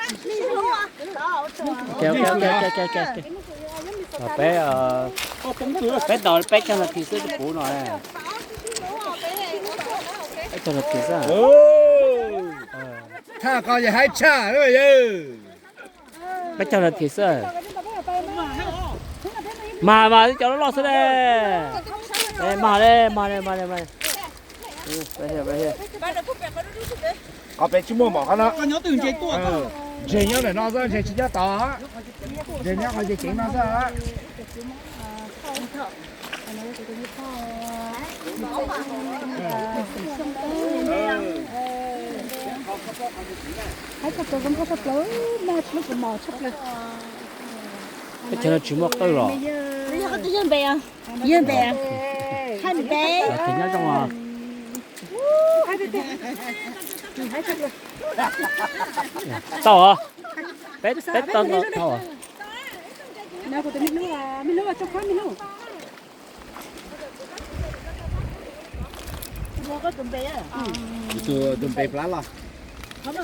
Peb, peb ntaus peb caug nas this xwb tsis puv no. Peb caug nas this xwb. Thaj ko yog haib tshaj. Peb caug nas this xwb. Mag mas cov loj loj xwb ne. Mag le, mag le, mag le, mag le. Qhov pem tsis muaj mom qhov no. Ntses nyob ntawm no xwb, ntses tsis nyob tod. Ntses nyob qhov ceev ceev no xwb. Teb chaws no tsis muaj qwj los? Yog npe, yog npe, npe. Nyob zoo os. Tau os. Peb, peb tau tau. Tus npe plab los. Pab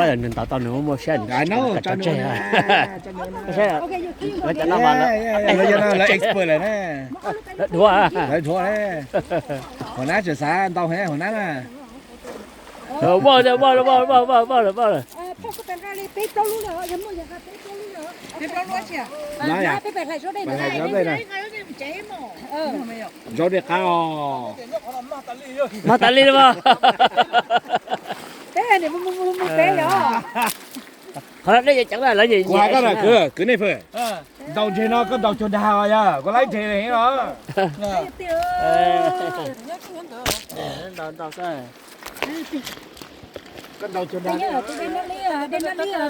yog nws ntaus tau nws muaj siab nws tso tseg. Lawv cov no mas lawv expert lawm na. Lawv dhuav, lawv dhuav. Hua nab tseem xav ntaus heev hua nab na. Vaj, vaj, vaj, vaj, vaj, vaj lawm, vaj lawm. Zaub dej qab os. Mag tas li los mas. Qhov no dej ceev ceev na, lawv nyiam nyiam. Kwv, kwv nej pw. Ntaus ntses no koj ntaus cuag dag os, yog koj laib ntses heev los. Ntaus, ntaus xwb. Dej Nab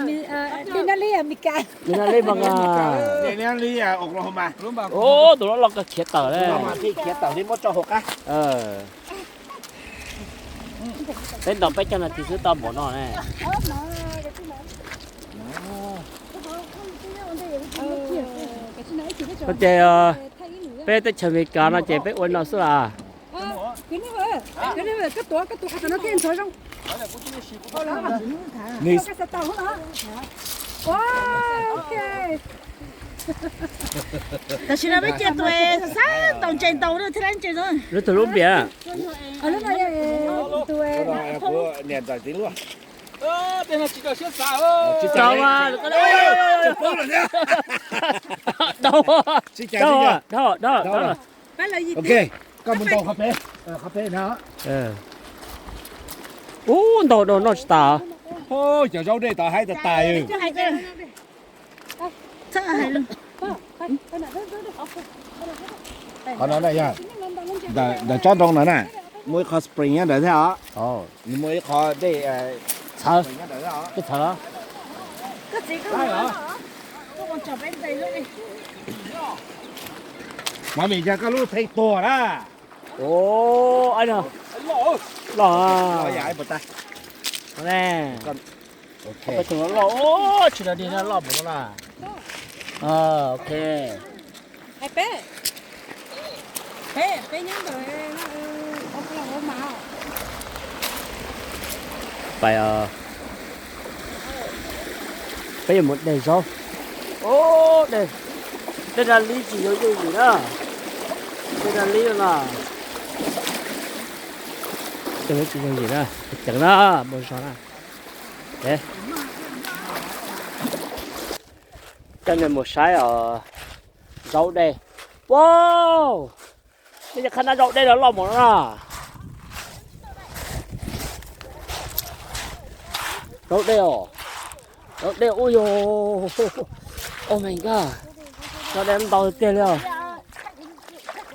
Li, Dej Nab Li, Amelikas. Dej Nab Li mas. Dej Nab Li, Oklahoma. Tus loj loj koj khiav tawm li. Khiav tawm li muab tso hauv qab. Peb ntaus peb caug nas this xwb tau npaum no ne. Ces peb teb chaws Amelikas no ces peb ua no xwb las. Tam sim no peb cia tus xav ntaus ntses ntaus thiaj li ntses no. Lub tus lub npias. Niam ntxawm txiv luaj. Tsis tau, tsis tau, tsis tau. Ok, koj mus ntaus qhov pem, qhov pem no. Ub, ntaus noj tsis tas. Cov zaub dej tod haib tas tas. Qhov no yog ntawm tsob ntoo no na, muaj ib qho spring nyob ntawd thiab os. Nws muaj ib qho dej txhawv, dej txhawv. Mov mis, yog koj lub theej tuag na. Loj, loj. Tsis loj dig loj mus no na. Ok. Pais, peb yuav mus de zaub. Dej Nab Li tsis yooj yim na. Dej Nab Li no na. Dej tsis yooj yim na, ceev na, mus zog na. Coj nej mus saib os, zaub dej. Wow, nej cov qhab nab zaub dej no loj npaum no na. Zaub dej os, zaub dej ub yog. Oh my god, zaub dej ntau tiag li os.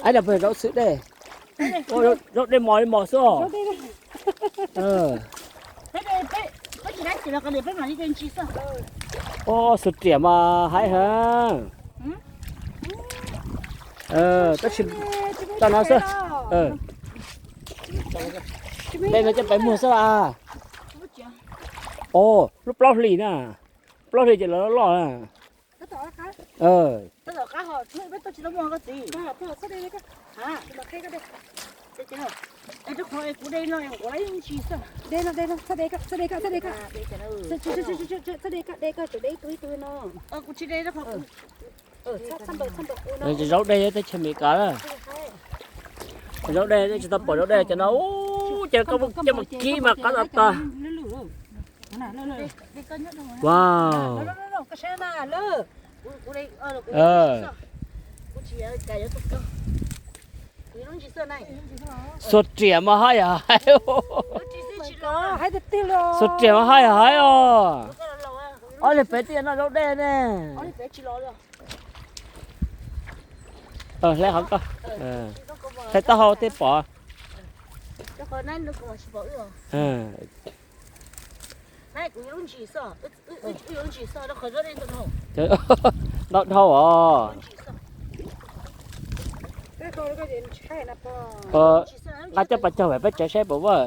Ib no peb zaub xwb dej. Zaub dej mos li mos xwb os. Xub riam mas haib heev. Tab sis tau no xwb. Dej no coj pais muag xwb las. Os, lub plaub hlis na. Plaub hlis ces lawv loj na. Kuv de no, de no, txhob de koj, txhob de koj, txhob de koj. Txhob de koj, de koj, txhob de koj, de koj, tseem de ib tug ib tug no. Kuv tsis de, zaub dej teb chaws Amelikas na. Zaub dej tsis tau pom zaub dej cov no, ub, ces koj muab coj mus kib mas qab tas tas. Wow. Xuas riam mas haj yam hais. Xuas riam mas haj yam hais os. Ob leeg peb twb yuav noj zaub dej ne. Hle qhov ko, hle taub hau tej pom. Ntau dhau os. Nqa coj pas caug peb tsev saib puas voj.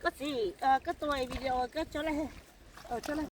Koj txiv, koj tua video koj tso lawm.